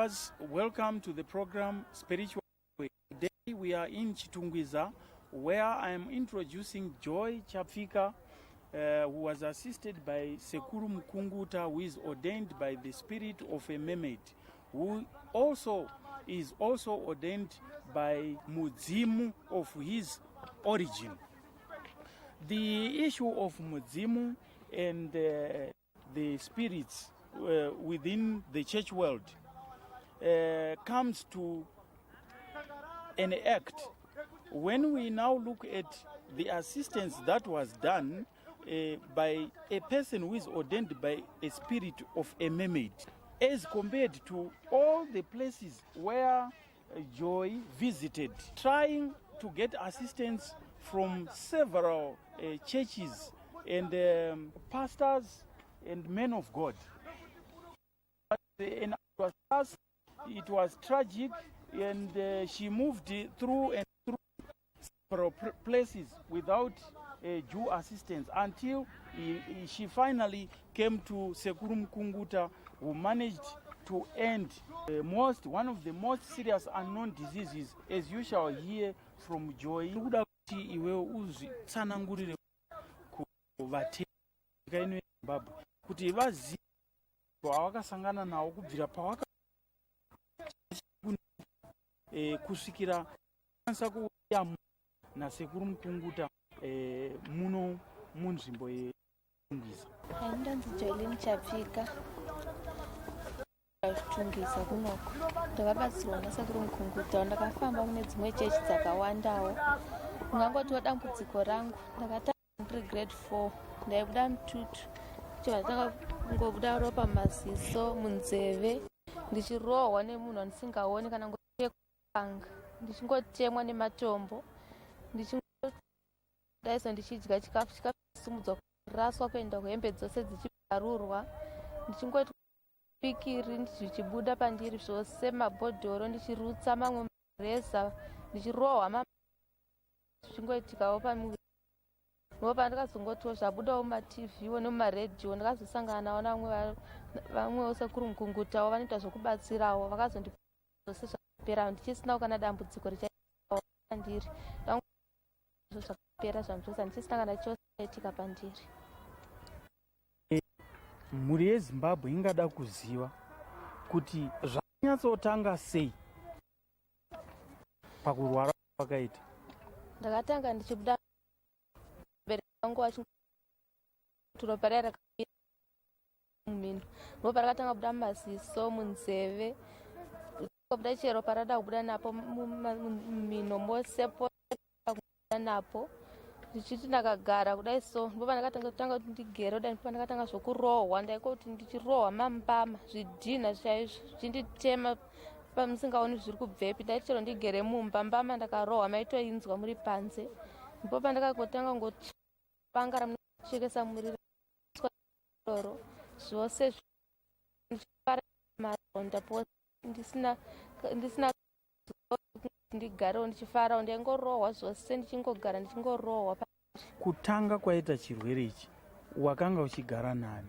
Viewers, welcome to the program Spiritual Way. Today we are in Chitungwiza, where I am introducing Joy Chapfika, who was assisted by Sekuru Mukunguta, who is ordained by the spirit of a mermaid, who also is also ordained by Mudzimu of his origin. The issue of Mudzimu and the spirits within the church world comes to an act when we now look at the assistance that was done by a person who is ordained by a spirit of a mermaid, as compared to all the places where Joy visited, trying to get assistance from several churches and pastors and men of God. But in was it was tragic, and she moved through and through several places without due assistance until she finally came to Sekuru Mukunguta, who managed to end most one of the most serious unknown diseases, as you shall hear from Joy. Kuda kuti iwewe uzvitsanangurire kuvateka ino yeZimbabwe kuti vazive wawakasangana nawo kubvira pawaka kusvikira kwanisa kuuya naSekuru Mukunguta muno munzvimbo yeChitungwiza. Ndonzi Joelin Chapfika, Chitungwiza kunoko. Ndakabatsirwa naSekuru Mukunguta. Ndakafamba mune dzimwe chechi dzakawandawo. Ungangotiwo dambudziko rangu, ndakatanga ndiri grade 4, ndaibuda mututu, chibva ndatanga kungobuda ropa mumaziso, munzeve, ndichirohwa nemunhu wandisingaoni kana ngopanga, ndichingotemwa nematombo, ndichingodaiso, ndichidya chikafu, chikafu chisimudzwa, kuraswa kuenda kuhembe dzose dzichibarurwa, ndichingoti pikiri zvichibuda pandiri zvose, mabhodhoro, ndichirutsa mamwe mareza, ndichirohwa, zvichingoitikawo pamuviri. Ndipo pandakazongotiwo zvabudawo mumaTV wo nemumaredhiyo, ndakazosangana navo navamwe vamwewo Sekuru Mukungutawo vanoita zvokubatsirawo, vakazondi zvose zvakapera, ndichisinawo kana dambudziko richaitawo pandiri. Zvakapera zvanhu zvose, handichisina kana chose chaitika pandiri. Mhuri yeZimbabwe ingada kuziva kuti zvanyatsotanga sei pakurwara kwakaita. Ndakatanga ndichibuda, vabereki vangu vachiti ropa riya rakamira mumhino, ndipo parakatanga kubuda mumaziso, munzeve, kubuda chero parada kubuda napo mumhino mose kubuda napo. Ndichiti ndakagara kudai so, ndipo pandakatanga kutanga kuti ndigere kudai, ndipo pandakatanga zvokurohwa. Ndaikoti ndichirohwa mambama, zvidhinha chaizvo zvichinditema, pamusingaoni zviri kubvepi. Ndaiti chero ndigere mumba, mbama ndakarohwa maitoinzwa muri panze. Ndipo pandakangotanga ngopanga ramunochekesa muriro roro zvose, ndichifara maronda pose, ndisina ndigarewo ndichifarawo. Ndaingorohwa zvose, ndichingogara ndichingorohwa. Kutanga kwaita chirwere ichi, wakanga uchigara nani?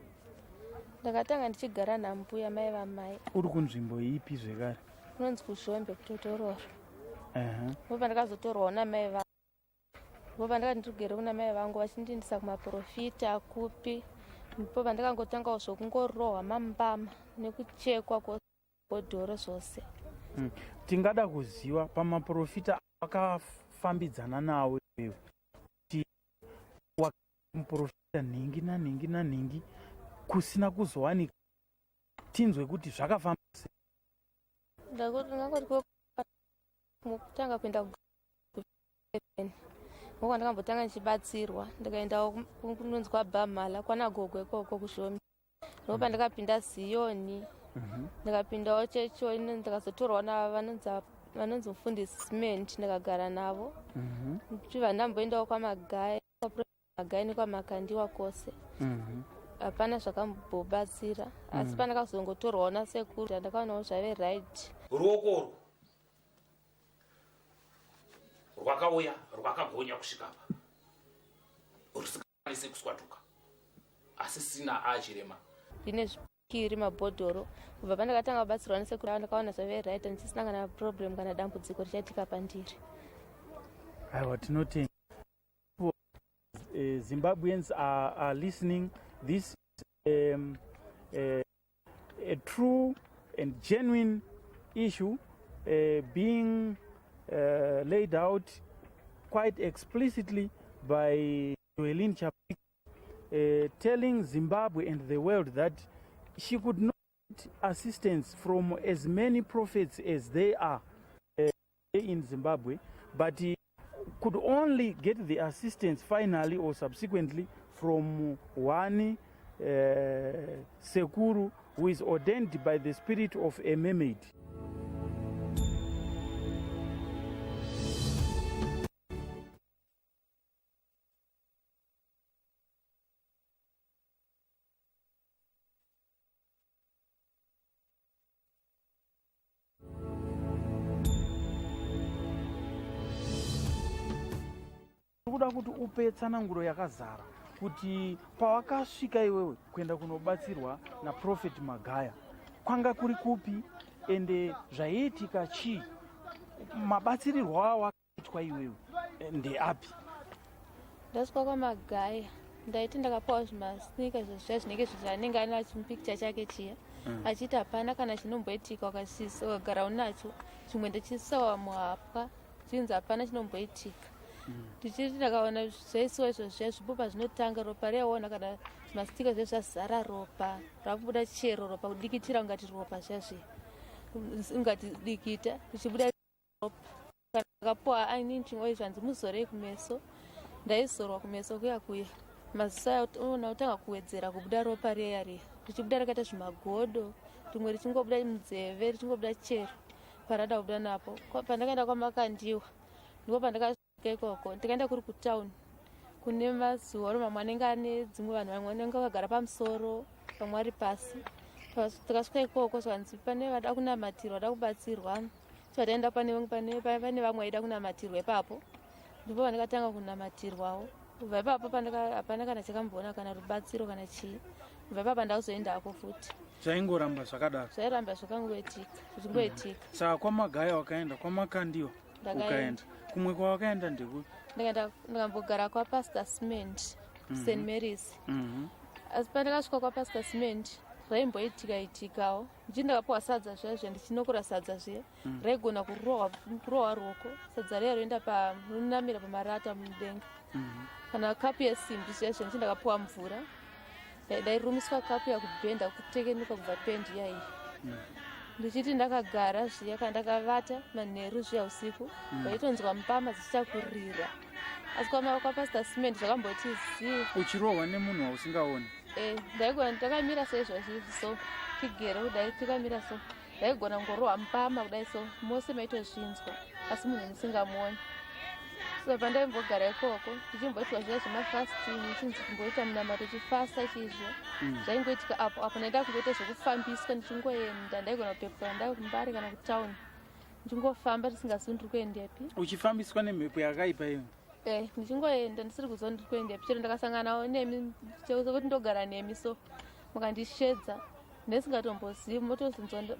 Ndakatanga ndichigara nambuya, mai vamai. Uri kunzvimbo ipi zvekare? Kunonzi kuZhombe, kutotororo. Ndipo pandakazotorwawo namai vangu, ndipo pandakati ndigere kuna mai vangu, vachindindisa kumaprofita kupi. Ndipo pandakangotangawo zvokungorohwa mambama nekuchekwa kwobhodhoro zvose. Tingada kuziva pamaprofita akafambidzana nawo iwewe, kuti muprofita nhingi nanhingi nanhingi kusina kuzowanika, tinzwe kuti zvakafamba sei. Ndingangoti kutanga kuenda ngoko ndakambotanga ndichibatsirwa, ndikaendawo kunonzi kwaBhamhala, kwanagogo ikoko kuZhombe. Ndipo pandakapinda Ziyoni, ndikapindawo checho, ndikazotorwa navanonzi mufundisi Cement, ndikagara navo. Ndichibva ndamboendawo kwaMagai, kwaMagai nekwaMakandiwa kwose. Hapana zvakambobatsira, asi pandakazongotorwawo nasekuru, ndakaonawo zvave right. Ruoko urwu rwakauya rwakagonya kusvika apa, rusingakwanisi kuswatuka, asi sina achirema. Ndine Kiri mabhodhoro. Kubva pandakatanga kubatsirwa nesekuru ava, ndakaona zvave right, ndichisina kana problem kana dambudziko richaitika pandiri. Aiwa, tinotenda. Zimbabweans are listening. This a true and genuine issue being laid out quite explicitly by Joelene Chapfika, telling Zimbabwe and the world that she could not get assistance from as many prophets as they are in Zimbabwe, but he could only get the assistance finally or subsequently from one Sekuru who is ordained by the spirit of a mermaid. Kuda kuti upe tsananguro yakazara kuti pawakasvika iwewe kuenda kunobatsirwa naProphet Magaya, kwanga kuri kupi, ende zvaiitika chii, mabatsirirwo awakaitwa iwewe ndeapi? Ndasvika kwaMagaya, ndaiti ndakapiwa zvimasnika zviya zvinenge zvanenge anacho mupikicha chake chiya, achiti hapana kana chinomboitika ukasisa, ukagara unacho. Chimwe ndachisawa muhapwa, chinzi hapana chinomboitika. Ndichiti ndakaona zvaisiwa izvo zviya, zvipo pazvinotanga ropa riyaona kana zvimastika zviya zvazara ropa, rakubuda chero ropa, kudikitira ungati ropa zviya zviya, ungati dikita richibuda ropa. Ndakapiwa anointing oil, zvanzi muzorei kumeso. Ndaizorwa kumeso kuya kuya, maziso aya oona kutanga kuwedzera kubuda ropa riya riya, richibuda rakaita zvimagodo, rimwe richingobuda munzeve, richingobuda chero parada kubuda napo. Pandakaenda kwaMakandiwa, ndipo pandakasvika ikoko. Ndikaenda kuri kutauni kune mazihoro, mamwe anenge ane dzimwe vanhu, vamwe vanenge vakagara pamusoro, vamwe vari pasi. Tikasvika ikoko, zvanzi pane vada kunamatirwa, vada kubatsirwa. Tataenda pane vamwe vaida kunamatirwa ipapo, ndipo pandakatanga kunamatirwawo. Kubva ipapo hapana kana chakamboona kana rubatsiro kana chii. Kubva ipapo ndakuzoendako futi. Zvaingoramba zvakadaro? Zvairamba zvakangoitika, zvichingoitika. Saka kwaMagaya wakaenda, kwaMakandiwa Ndakaenda. ukaenda, kumwe kwawakaenda ndekupi? Ndakaenda, ndikambogara kwaPastor Cement, St Marys. Asi pandakasvika kwaPastor Cement, zvaimboitika itikawo. Ndichi ndakapiwa sadza zviya zviya, ndichinokora sadza zviya, raigona kurohwa ruoko, sadza riya roenda ronamira pamarata mudenga, kana kapu yesimbi zviya zviya. Ndichi ndakapiwa mvura, ndairumiswa kapu yakubhenda, kutekenuka kubva pendi iyaiyi. Ndichiti ndakagara zviya kana ndakavata manheru zviya usiku, vaitonzwa mbama dzichiita kurira. Asi kwaPastor Cement zvakamboti zii. Uchirohwa nemunhu wausingaoni? Eh, ndaigona ndakamira seizvozvi so, tigere kudai, tikamira so, ndaigona kungorohwa mbama kudai so, mose maitozvinzwa, asi munhu musingamuoni. So pandaimbogara ikoko, ndichimboitwa zviya zvemafasting, chinzi kumboita munamato, chifasta chizvo, zvaingoitika apo apo. Ndaida kungoita zvekufambiswa, ndichingoenda. Ndaigona kupepuka ndaa kuMbare kana kutauni, ndichingofamba tisingazivi ndiri kuendepi. Uchifambiswa nemhepo yakaipa iyo? Eh, ndichingoenda ndisiri kuziva ndiri kuendepi. Chero ndakasanganawo nemi, sekuti ndogara nemi so, mukandishedza ndisingatombozivi,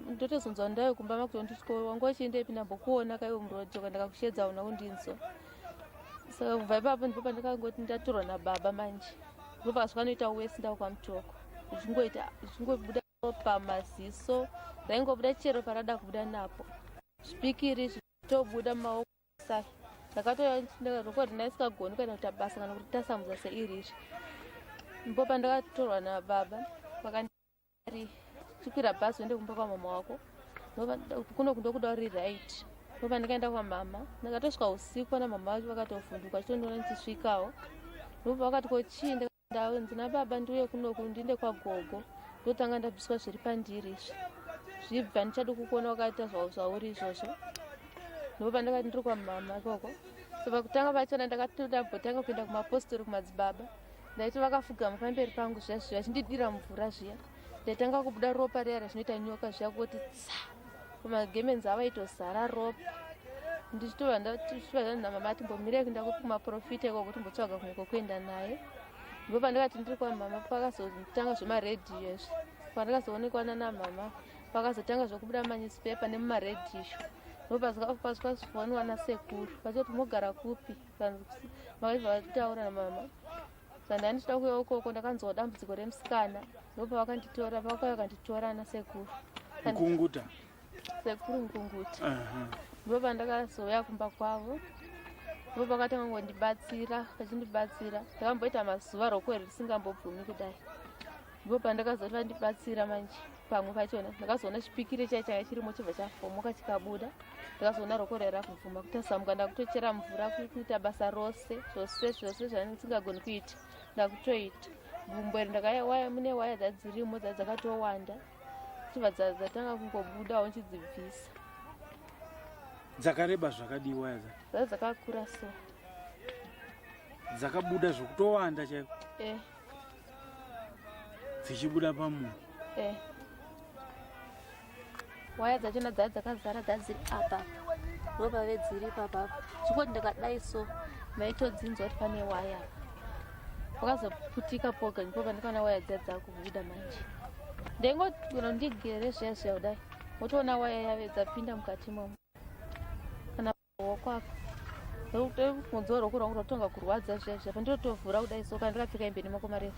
ndotozonzwa ndayo kumba makutonditiko, "Wanga uchiendepi? Ndambokuona kaiwe murodhi, ndakakushedza una kundinzwa." Saka kubva ipapo ndipo pandakangoti ndatorwa nababa manje, ndipo pakasvika noita wesi ndava kwaMutoko, zvichingoita, zvichingobuda pamaziso, raingobuda chero parada kubuda napo, zvipikiri zvitobuda mumaoko. Saka ndakatoya ndaisikagoni kuenda kuita basa kana kuti tasamudza seiriri. Ndipo pandakatorwa nababa, vakandiri, "Chikwira bhazi uende kumba kwamama wako, kuno ndokuda uri right." Ndipo pandakaenda kwamama. Ndakatosvika usiku pana mama vacho, vakatovhunduka chitondiona ndichisvikawo. Ndipo pavakati, "Ko chii?" Ndinzi nababa ndiuye kunoku, ndiende kwagogo, ndotanga ndabviswa zviri pandiri izvi, zvibva ndichadi kukuona wakaita zvauri izvozvo. Ndipo pandakati ndiri kwamama ikoko. So pakutanga pachona ndakatodambotanga kuenda kumapostori, kumadzibaba. Ndaiti vakafugama pamberi pangu zviya zviya, vachindidira mvura zviya, ndaitanga kubuda ropa riya razvinoita nyoka zviya, kuti tsa pamagemenzi avo, aitozara ropa. Ndichitova namama ati, "Mbomirai kuenda kumaprofita ikoko, timbotsvaga kumwe kwekuenda naye." Ndipo pandakati ndiri kwamama, pakazotanga zvemaredhiyo izvi. Pandakazoonekwa nana mama pakazotanga zvokubuda manyusipepa nemumaredhisho ndopazikazoonwa nasekuru vachiti mogara kupi, vakaibva vataura namama. Saka ndandichida kuuya ukoko, ndakanzwa dambudziko remusikana, ndopavakanditora, vakauya vakanditora nasekuru. Mkunguta. Sekuru Mkunguta. Ndopandakazouya kumba kwavo, ndopakatanga ngondibatsira, vachindibatsira. Ndakamboita mazuva roko risingambobvumi kudai, ndopandakazoti vandibatsira manje. Pamwe pachona ndakazoona chipikire chai changa chirimo chibva chafomoka chikabuda. Ndakazoona roko rera kubvuma kutasamuka, ndakutochera mvura, kuita basa rose, zvose zvose zvandisingagoni kuita ndakutoita. Gumbo iri ndakawaya mune waya dzadzirimo dzadzakatowanda, chibva dzatanga kungobudawo nchidzibvisa. Dzakareba zvakadii waya dzacho? Dzaa dzakakura so. Dzakabuda zvokutowanda chaiko? Eh. Dzichibuda pamunhu? Eh. Waya dzachona dzaa dzakazara, dzadziri apa, ndopave dziri ipapapa. Chingoti ndakadai so, maitodzinzwa kuti pane waya. Pakazoputika poga ndipo pandikaona waya dziya dzakubuda manje. Ndaingoti kana ndigere zviya zviya kudai, wotoona waya yave dzapinda mukati imomo. Kana ruoko apa, mudziwa ruoko rwangu rwatonga kurwadza zviya zviya, pandinotovhura kudai so, kana ndakapfeka hembe nemako marefu,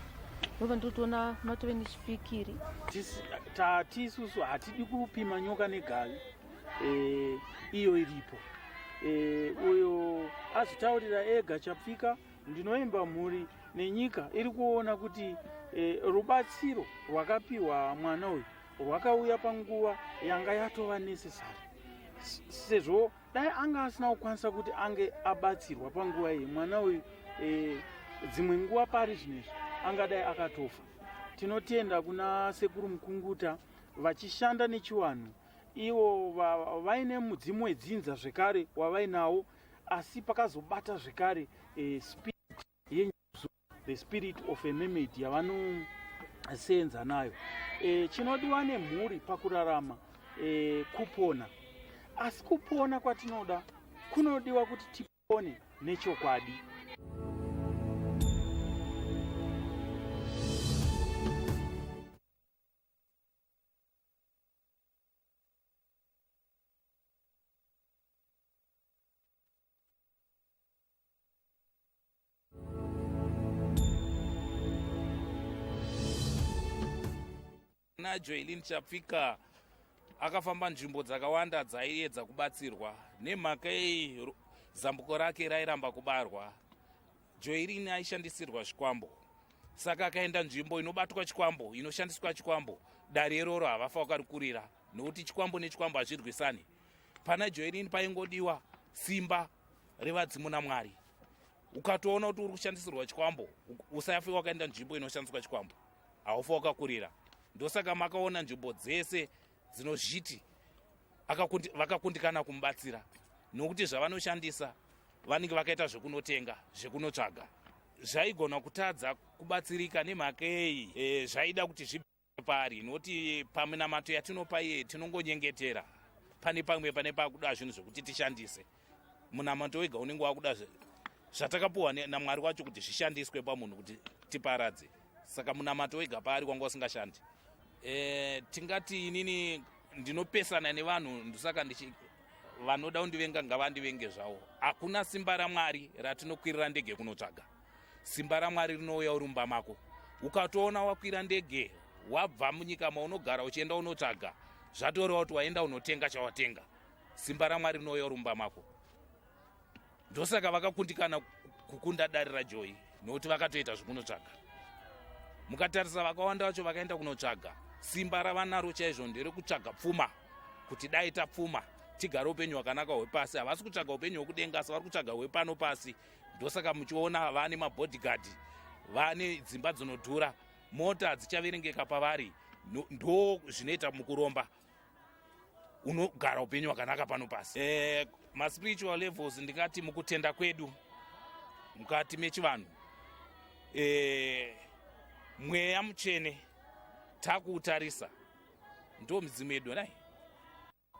ndopa ndinotoona matove nechipikiri. Tati isusu hatidi kupima nyoka negavi, iyo iripo. Uyo azvitaurira ega Chapfika. Ndinoimba mhuri nenyika iri kuona kuti rubatsiro rwakapiwa mwana uyu rwakauya panguva yanga yatova necessary, sezvo dai anga asina kukwanisa kuti ange abatsirwa panguva iyi, mwana uyu dzimwe nguva pari zvinezvi angadai akatofa. Tinotenda kuna Sekuru Mukunguta vachishanda nechivanhu, ivo vaine mudzimu wedzinza zvekare wavainawo, asi pakazobata zvekare spirit yenjuzu, the spirit of a mermaid yavanosenza nayo. Chinodiwa nemhuri pakurarama kupona, asi kupona kwatinoda kunodiwa kuti tipone nechokwadi. NaJoelin Chapfika akafamba nzvimbo dzakawanda dzaiedza kubatsirwa. Nemhaka yei zambuko rake rairamba kubarwa? Joelin aishandisirwa zvikwambo, saka akaenda nzvimbo inobatwa chikwambo, inoshandiswa chikwambo, dare iroro havafa vakarikurira, nokuti chikwambo nechikwambo hazvirwisani. Pana Joelin paingodiwa simba revadzimu naMwari. Ukatoona kuti uri kushandisirwa chikwambo, usafe wakaenda nzvimbo inoshandiswa chikwambo, haufa wakakurira. Ndosaka makaona nzvimbo dzese dzinozviti vakakundikana kumubatsira, nokuti zvavanoshandisa vanenge vakaita zvekunotenga, zvekunotsvaga. Zvaigona kutadza kubatsirika nemhaka yei? Zvaida kuti zvi pari, nokuti paminamato yatinopa iye tinongonyengetera, pane pamwe pane pakuda zvinhu zvekuti tishandise. Munamato wega unenge wakuda zvatakapuwa naMwari wacho kuti zvishandiswe pamunhu kuti tiparadze. Saka munamato wega paari wanga usingashandi. Tingati inini ndinopesana nevanhu, ndosaka ndichi vanoda kundivenga ngavandivenge zvavo. Hakuna simba raMwari ratinokwirira ndege kunotsvaga. Simba raMwari rinouya uri mumba mako. Ukatoona wakwira ndege wabva munyika maunogara uchienda unotsvaga, zvatoreva kuti waenda unotenga chawatenga. Simba raMwari rinouya uri mumba mako. Ndosaka vakakundikana kukunda dare raJoyi, nokuti vakatoita zvekunotsvaga. Mukatarisa vakawanda vacho vakaenda kunotsvaga, simba ravanaro chaizvo nderekutsvaga pfuma, kuti dai tapfuma tigare upenyu hwakanaka hwepasi. Havasi kutsvaga upenyu hwekudenga, asi vari kutsvaga hwepano pasi. Ndosaka muchiona vane mabodyguard, vane dzimba dzinodhura, mota dzichaverengeka pavari. Ndo zvinoita mukuromba, unogara upenyu hwakanaka pano pasi. Maspiritual levels, ndingati mukutenda kwedu mukati mechivanhu, mweya mutsvene takuutarisa ndo midzimu yedu nai,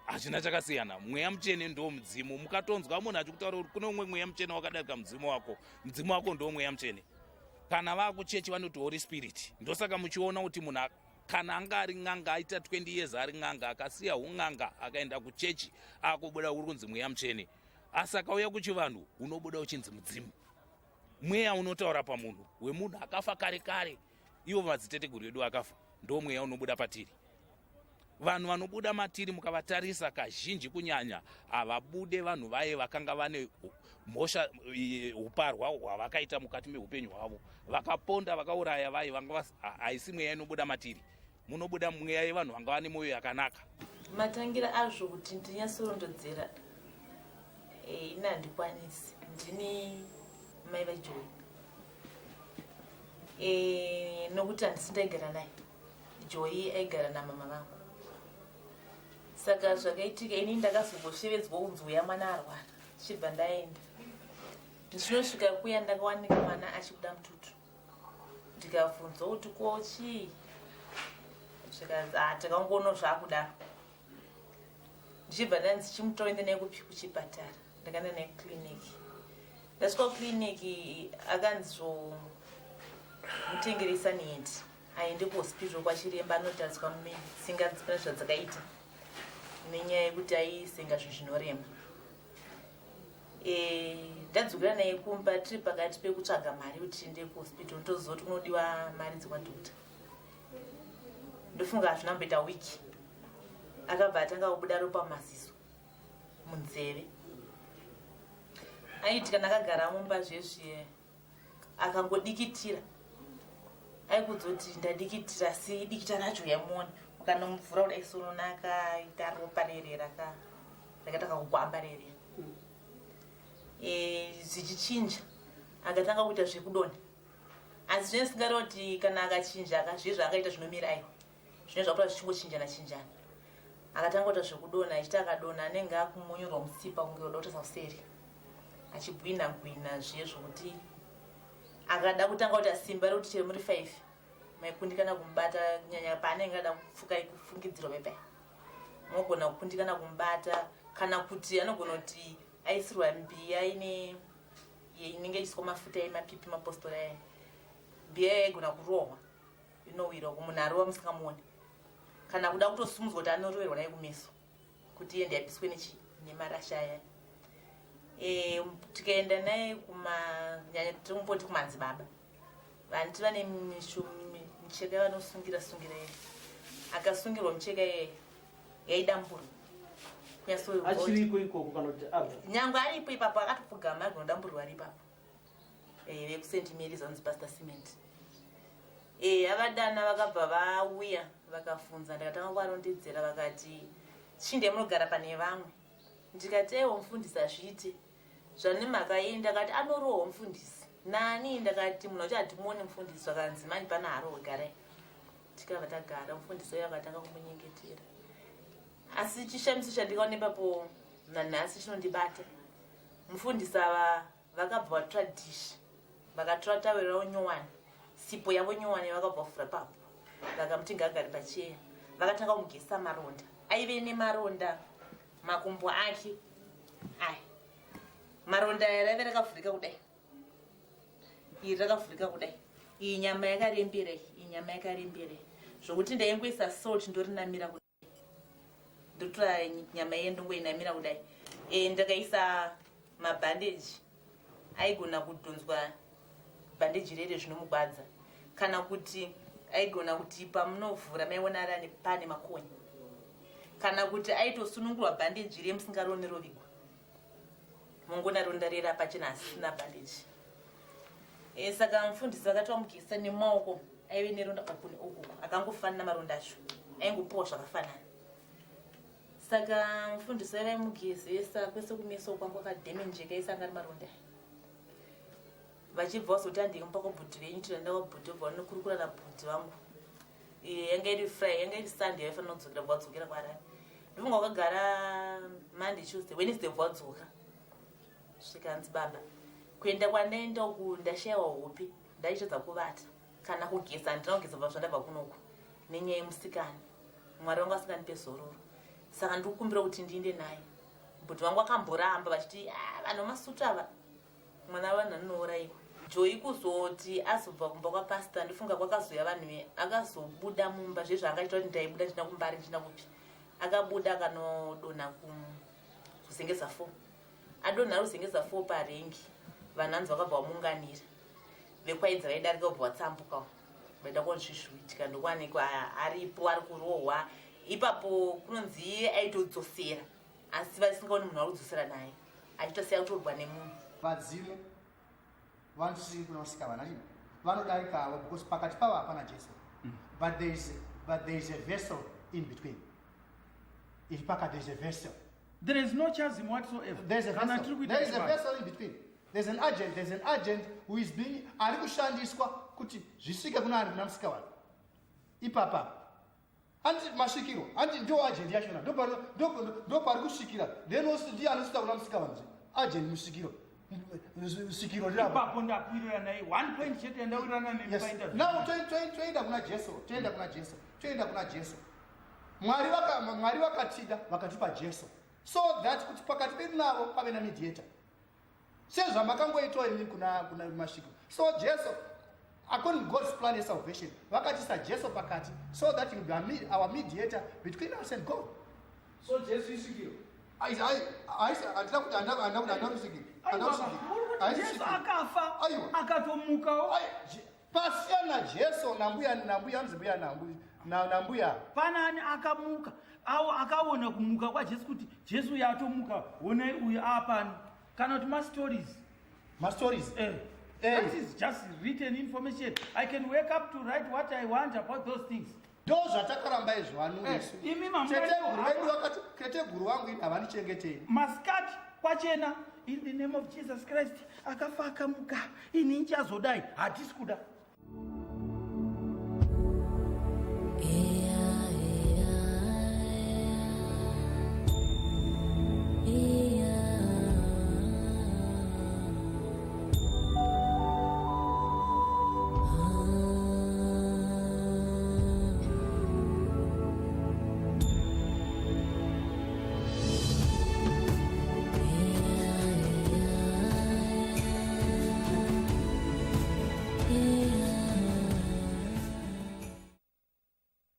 hazvina chakasiyana. Mweya mutsvene ndo mudzimu. Mukatonzwa munhu achikutaura kuti kune umwe mweya mutsvene wakadarika mudzimu wako, mudzimu wako ndo mweya mutsvene. Kana vakuchechi vanoti Holy Spirit. Ndosaka muchiona kuti munhu Kana anga ari n'anga aita 20 years ari n'anga, akasiya un'anga akaenda kuchechi, akubuda uri kunzi mweya mutsvene. Asi akauya kuchivanhu unobuda uchinzi mudzimu, mweya unotaura pamunhu wemunhu akafa kare kare. Ivo madziteteguru edu akafa, ndo mweya unobuda patiri. Vanhu vanobuda matiri mukavatarisa kazhinji kunyanya havabude vanhu vaye vakanga vane mhosva, uparwa hwavakaita mukati meupenyu hwavo, vakaponda, vakauraya vaye vanga. Haisi mweya inobuda matiri, munobuda mweya yevanhu vanga vane mwoyo yakanaka. Matangira azvo kuti ndinyatsorondodzera, ini handikwanisi. Ndini mai vaJoy, nokuti handisi ndaigara naye. Joy aigara namama vangu. Saka zvakaitika, ini ndakazongoshevedzwa kunzi uya, mwana arwara. Chibva ndaenda. Ndichinosvika kuya, ndakawanika mwana achibuda mututu. Ndikabvunzwa kuti ko chii, zvikanzi, "Ah, takangoona zvakudaro." Ndichibva ndanzi chimutoende naye kupi? Kuchipatara. Ndakaenda naye kuclinic. Ndasvika kuclinic, akanzi mutengeresa neti aende kuhospital kwachiremba anotariswa tsinga dzipana zvadzakaita nenyaya yekuti aisenga zvinhu zvinorema. Ndadzokera naye kumba, tiri pakati pekutsvaga mari kuti tiende kuhospital, ndotoziva kuti kunodiwa mari dzekwadhokta. Ndofunga hazvina kumboita wiki, akabva atanga kubuda ropa mumaziso, munzeve. Aiti kana akagara mumba zvezviye, akangodikitira, aikudza kuti ndadikitira, asi dikita racho yamuona ukanomuvhura kudai sonoona akaita ropa rere rakaita kakugwamba rere. Zvichichinja, akatanga kuita zvekudonha, asi zvine singareva kuti kana akachinja akazviye zvaakaita zvinomira. Aiwa, zvine zvakuta zvichingochinjana chinjana. Akatanga kuita zvekudonha, achiti akadonha anenge akumonyorwa mutsipa kunge kuda kutarisa kuseri, achigwina gwina zviye zvokuti akada kutanga kuita simba rekuti chero muri 5 maikundikana kumubata, kunyanya paanenge ada kupfuka kufungidzirwa pepai, munogona kukundikana kumubata. Kana kuti anogona kuti aisirwa mbiya ine inenge ichiswa mafuta emapipi mapostori aya, mbiya yaigona kurohwa, inowira kumunhu arova musingamuoni, kana kuda kutosumudzwa kuti anoroverwa naye kumeso kuti iende yapiswe nechi nemarasha aya. Tikaenda naye kumanyanya, tomboti kumanzibaba vanti vane micheka yavanosungira sungira iye, akasungirwa micheka iyeye yaidamburwa. Achiriko ikoko kana kuti abva? Nyangwe aripo ipapo, akatopfugama, agonodamburwa ari ipapo. VekuSt Marys vanonzi Pastor Cement, avadana, vakabva vauya vakafunza. Ndakatanga kuvarondedzera, vakati, "Chinde munogara pane vamwe." Ndikati, "Aiwa mufundisi, hazviite zvane mhaka yei." Ndakati, "Anorohwa mufundisi nani?" Ndakati, "Munhu wacho hatimuoni mufundisi." Zvakanzi, "Mani pana harohwe, garai." Tikabva tagara. Mufundisi wayo akatanga kumunyengetera, asi chishamiso chandikaona ipapo nanhasi chinondibata. Mufundisi ava vakabva vatora dhishi, vakatora tawero ravo nyowani, sipo yavo nyowani, vakabva vavhura papo, vakamuti ngaagare pacheya. Vakatanga kumugesa maronda. Aive nemaronda makumbo ake aya, maronda aya raive rakavhurika kudai, iri rakavhurika kudai, iyi nyama yakarembera, iyi nyama yakarembera zvokuti ndaingoisa salt ndorinamira kudai, ndotora nyama iye ndongoinamira kudai. Ndakaisa mabhandeji, aigona kudhonzwa bhandeji rere zvinomugwadza, kana kuti aigona kuti pamunovhura maiona ari pane makonye, kana kuti aitosunungurwa bhandeji riye musingaroni rovigwa, mongona ronda rera pachena asisina bhandeji. Saka mufundisi vakati vamugesa nemaoko, aive neronda uku neuku, akangofanana maronda acho, aingopuwa zvakafanana. Saka mufundisi vaiva mugezesa kwese kumeso kwangu kwakadhemenjeka, isanga ari maronda. Vachibva vazoti, "Handei mupa kwabhudhi venyu." Tinoenda kwabhudhi, obva vanokurukura nabhudhi vangu. Yanga iri Friday, yanga iri Sunday, vaifanira kudzokera, bva vadzokera kuHarare. Ndofunga wakagara Monday, Tuesday, Wednesday, bva vadzoka. Svikanzi, "Baba, kuenda kwandaenda uku ndashayiwa hope, ndaichadza kuvata kana kugeza handina kugeza bva zvandabva kunoku nenyaya yemusikana. Mwari vangu asingandipe zororo, saka ndiri kukumbira kuti ndiinde naye." Bhudhi vangu vakamboramba vachiti, "Ah, vanhu vamasutu ava, mwana vanhu anourayiwa." Joy kuzoti azobva kumba kwapastor, ndofunga kwakazouya vanhu, akazobuda mumba zvezvo angaita kuti ndaibuda ndina kuMbare, ndina kupi. Akabuda akanodonha kuZengeza 4. Adonha ruZengeza 4 parengi, vanhu hanzi vakabva vamuunganira, vekwaidza vaidarika kubva vatsambuka, vaida kuona zvezvikuitika. Ndokuwanikwa aripo, ari kurohwa ipapo. Kunonzi iye aitodzosera, asi vasingaoni munhu ari kudzosera naye, achitosiya kutorwa nemunhu. Vadzimu vanosiri kuna kusika vana chii vanodarika avo, because pakati pavo hapana Jesu, but there is a vessel in between iri pakati. There is a vessel. There is no chasm whatsoever. There's a Kana vessel. tiri kuita There is a chivanhu. vessel in between. There's an agent who is being ari kushandiswa kuti zvisvike kuna ani, kuna musika vanhu ipapa. Andi masvikiro, andi ndo agent yachona, ndo pari kusvikira. Then also ndiye anosvika kuna musika vanhu, agent musvikiro, svikiro rirapa. Ipapo ndakuwirirana naye, one point chete yandawirirana nemi painterview. Now toenda kuna Jesu, toenda kuna Jesu, toenda kuna Jesu. Mwari vakatida, vakatipa Jesu so that kuti pakati pedu navo pave namediator, sezvamakangoitwa imi kuna masvikiro. So Jesu, according to God's plan yesalvation, vakatisa Jesu pakati so that he will be our mediator between us and God. So Jesu isvikiro? Handina kuti, handina kuti, handina kusvikiro. Aiwa, muri kuti Jesu akafa, Aiwa. akatomukawo. Pasiyana Jesu nambuya, nambuya anzi mbuya nambuya. Panani akamuka awo, akaona kumuka kwaJesu, kuti Jesu yatomuka, honai uyu apano, kana kuti mastories? Mastories. Eh. Eh. That is just written information. I can wake up to write what I want about those things. Ndo zvatakaramba izvo vanu. Eh, Isu imi mamu- teteguru vedu vakati, teteguru vangu ini havanichengetei. Masikati kwachena, in the name of Jesus Christ, akafa, akamuka, ini nchazodai, hatisi kuda.